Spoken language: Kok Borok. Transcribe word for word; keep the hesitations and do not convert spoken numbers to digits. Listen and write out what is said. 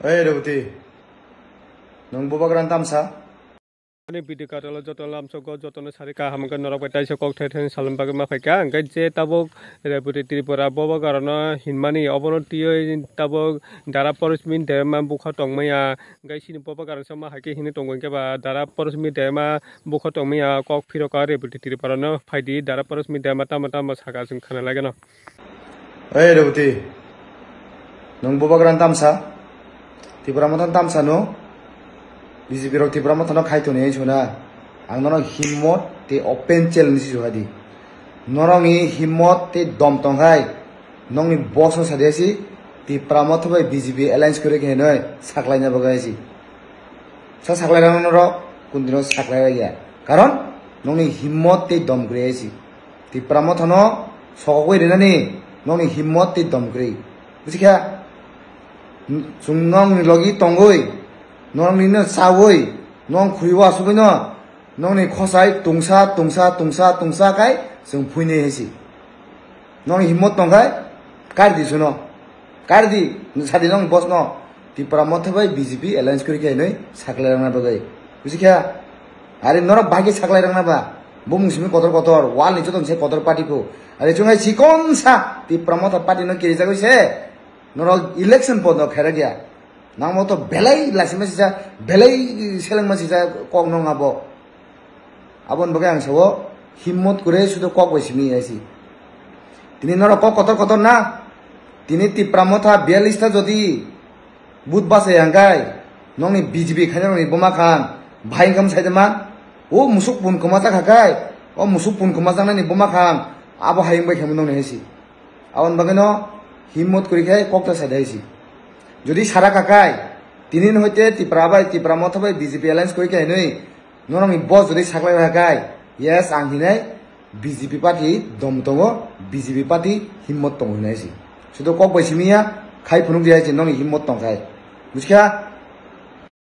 Ei Reboti, nwng bubagra tamsa? Ani video katalo joto lamsogo jotono sari kaham hwnkhe norok bai taisa kok thai thai salon bagwi ma phaikha, hwnkhe je tabuk Reboti Tripura bubagrano hinmani obono twiwi tabuk Dara Porosmi Debbarma bukha tongmaya, hwnkhe chini bubagrano se ma hai khe hinwi tongo hwnkhe ba Dara Porosmi Debbarma bukha tongmaya kok phirokha Reboti Tripurano phaidi Dara Porosmi Debbarma tamo tamo saka chwng khana lageno. Ei Reboti, nwng bubagra tamsa? Tipra Motha tamsa no? B J P rok Tipra Motha no khai tonwi sona. Ang nono himmot tei open challenge si sohadi. Norokni himmot tei dom tongkhai, nokni boss no sadi si Tipra Motha bai B J P alliance kwrwi khe hinwi saklaina bagwi si. Sa saklai rang norok, kuntino saklai raya. Karon nokni himmot tei dom kwrwi si. Tipra Motha no sokogwi rinani nokni himmot tei dom kwrwi. Busikha? Chwng nokni logi tongwi, nokni no chawi, nok khuriwo asugwi no, nokni khosai tungsa, tungsa, tungsa, tungsa khai chwng phuinai hai si. Nokni himmot tongkhai, kari di suno. Kari di, sadi nokni boss no. Tipra Motha bai B J P alliance kwrwi khe hinwi saklai rwna bagwi. Busikha? Ari norok bahai khe saklai rwna ba? Bumung simi kotor kotor, wall ni joto se kotor party ko. Ari chwng hai chikon sa Tipra Motha party no kirijagwi se. Norok election pod no khairok ya. Nangmo to belai laisima sisa, belai selengma sisa kok nong abo. Aboni bagwi ang sao, himmot kwrwi sudo kok bai simi ya si. Tini norok kok kotor kotor na. Tini Tipra Motha biyallis ta jodi but bachai hangkai, nokni B J P khaina nokni buma khan, bahai wngkha mwsai de man. O musuk pun kwma chakha kai, o musuk pun kwma chaknani buma khan, abo hai wngbai khamu nokni hai si. Aboni bagwino himmot kwrwi khai kok ta sadai si. Jodi sara kakai, tini hoite Tipra bai, Tipra Motha bai B J P alliance kwrwi khai hinwi, norokni boss jodi saklai rwkha kai, yes, ang hinai B J P party dom tongo, B J P party himmot tongo hinai si. Sudo kok bai simi ya, khai phunuk di hai si nokni himmot tongkhai. Busikha?